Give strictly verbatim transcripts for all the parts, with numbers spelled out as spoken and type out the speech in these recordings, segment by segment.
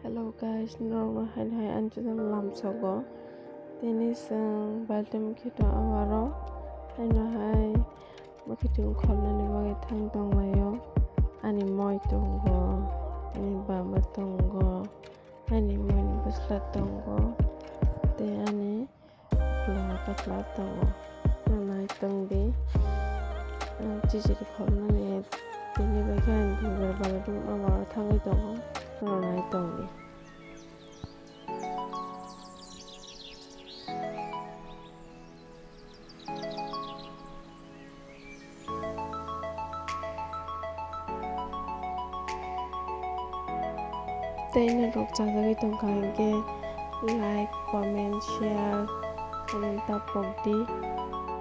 Hello guys, norokno hai hai ang channel lamsogo. Tini chwng baltim khe to abaro haino hai bwkhitwng kholnani bagwi thang tonglaio. Ani moi tongo, ani baba tongo, ani moini bwsla tongo, tei ani Bwla patla tongo. Norok nai tong di. Ang chichiri khoroknani tini bai khe ang bubar balai rwma aro thangwi tongo. Norok nai tong di. Tei norok chajagwi tongkha hinkhe like, comment, share khaina ta pokdi.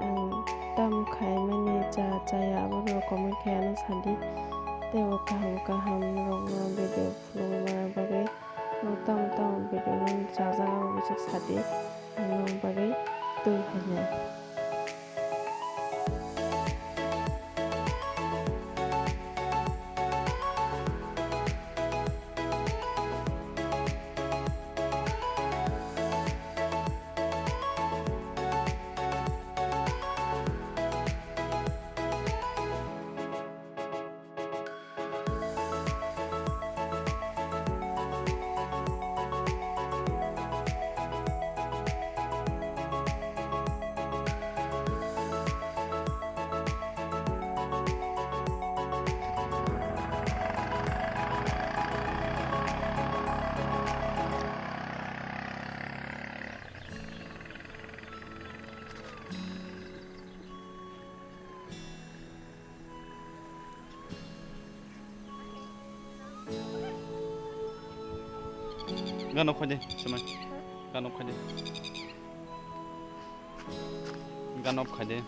Ang tamo khaimani cha chaya abono comment khaina sadi. Tei bo kaham kaham norokno video phunukna bagwi norok tamo tamo video no chajak abo bwswk sadi. Ang nokni bagwi twi hwnwi. Ganok khaide, semai. Ganok khaide. Ganok khaide.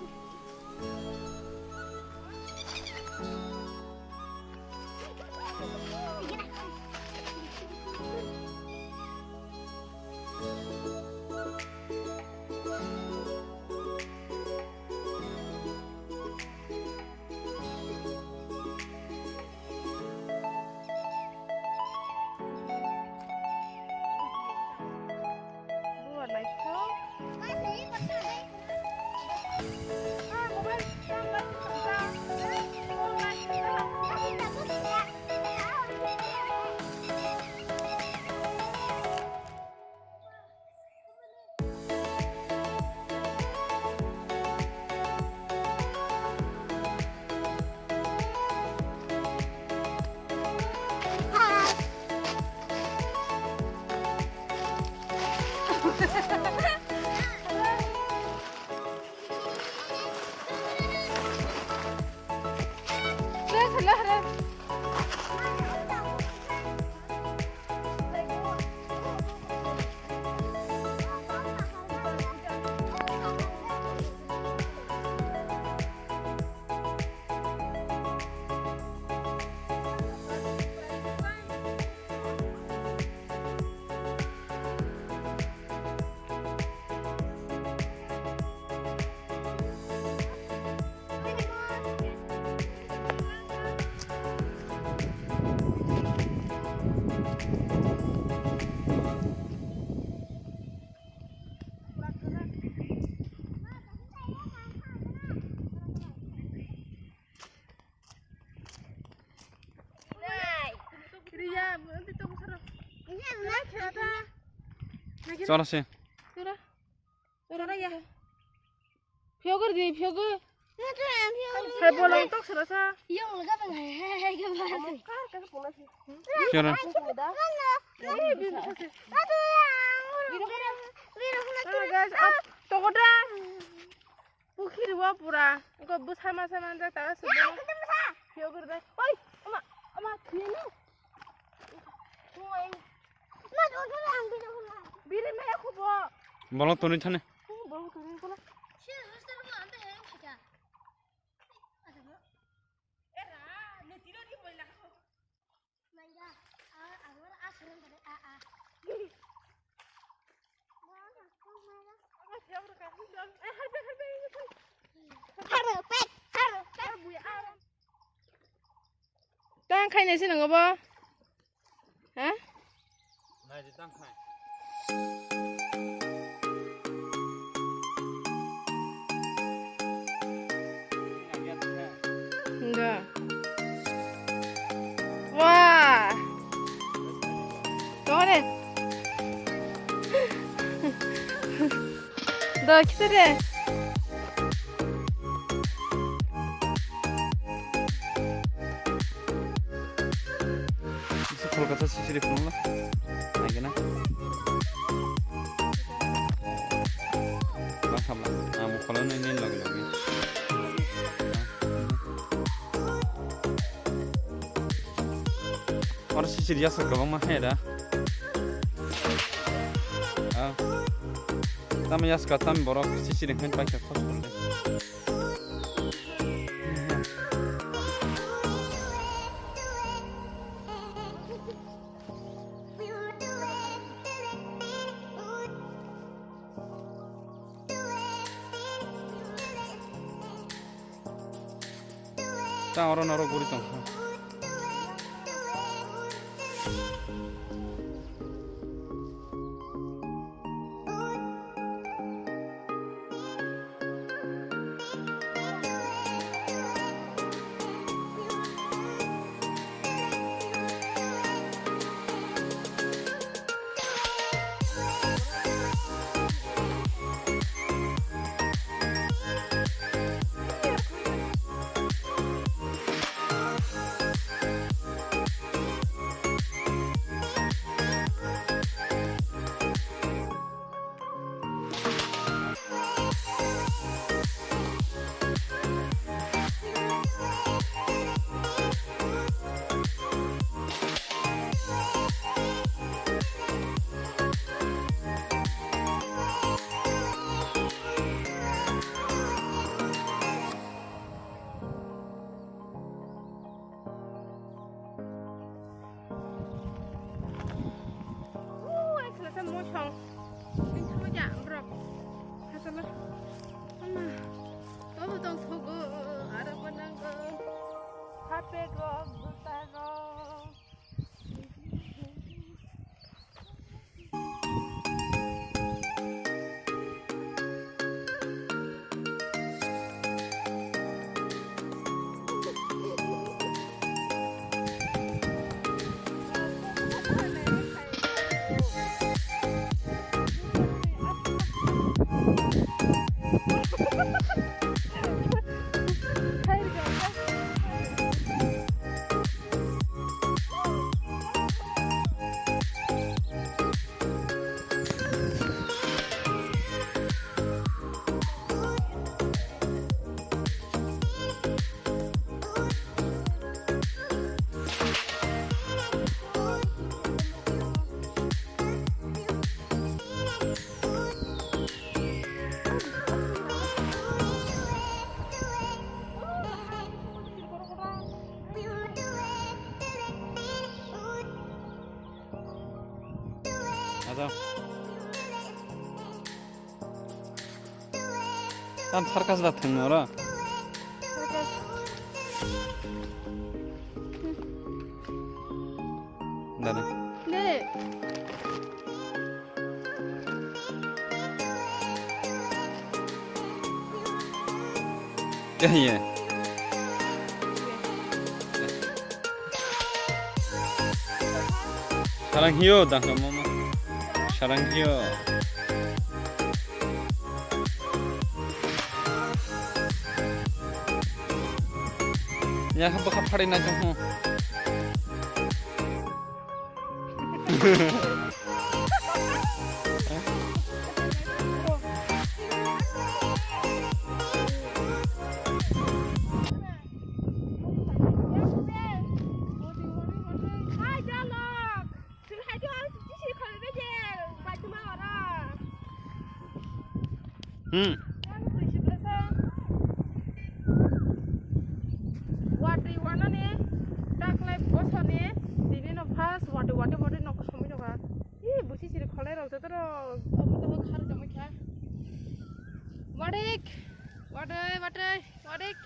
Cholo se. Phiyok gor di, phiyok gor. Hai bolong tok sera sa. Phiyok gor. Hello guys, ah, tokoda. Pukhiri o pura. Ko bwsa masa manjak ta se. Phiyok gor dai. Oi, ama, ama, khini. Biri maya khubo. Bolong toni thani. Bolong toni kono. Tang khainai se nang bo? Ha? Enggak. Wah. Kemana? Dah, kita deh. Isi Kolkata sisiri phunukla. Naikhe na. Bang khamla. Amo kholo nai nai logi logi. Oro sisiri yasa kwbangma hai da. Ah. Tamo yaska tamo borok sisiri hwn paikha khosor de. Ta oro norok guri tongkha. Uuu, ai khlasa mosong. Ang thangma ja, borok. Hasalo. Ama. Tobo tong thogo, aro bo nango. Hapego, gutaro. Ato. Tam circus da thwng oro. Dale. De. Iya. Sarang hio, dah kamu mah. Sarang hio. Ya, apa kau pharai na jong ho? Hmm. Watwi wanani taklai bosoni tini no first watwi watwi watwi nokho somoi nokha. Ih, busi siri kholai rok joto rok obo tobo khar jomai kha. Wadik, watwi watwi wadik.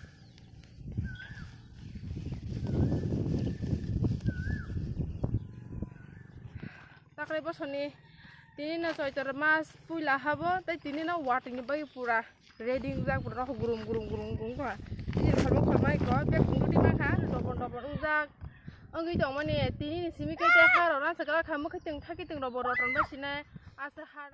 Tak Tei bosoni tini no Choitor mas puila habo, tei tini no watwi ni bagwi pura ready wngjak, pura rok gurum gurum gurum gurum kha. Tini khorma khorma ikho, bek phungu di ma kha, dobon dobon wngjak. Wngwi tongmani tini ni simi khe tei ha rok rang sakla kha, mwkhwtwng thakitwng rok bo roton bai sinai, asa ha.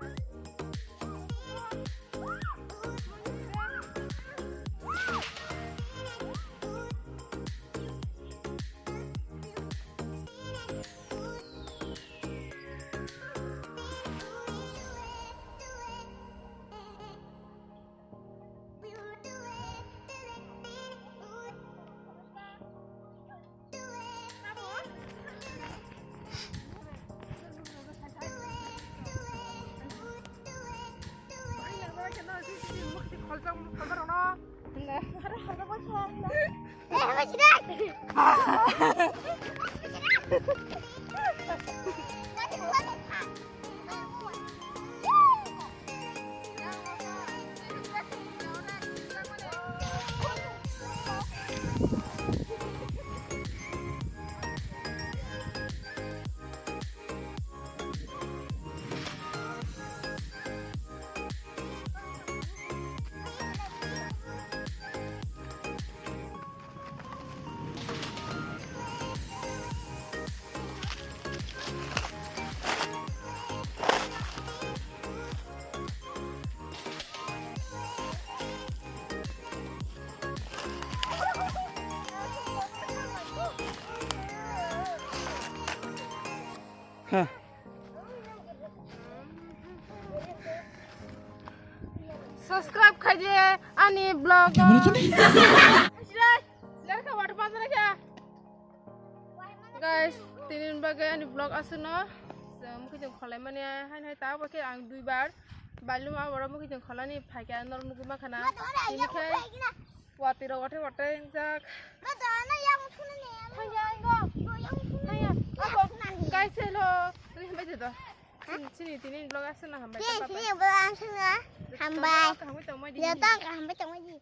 Subscribe khaidi ani vlog. Guys, tini bagwi ani vlog aswkno. Mwkhwtwng kholaimani hai hai ta, obo khe ang duibar balum aboro mwkhwtwng kholani phaikha norok nugwi mankha na. Tini khe watwi rok wathai wathai wngjak. Guys, hello. Tini hambai de do. Chini, chini tini vlog aswkno hambai. Chini, chini vlog aswkno hambai. Kaham tongmani. Joto kaham tongmani.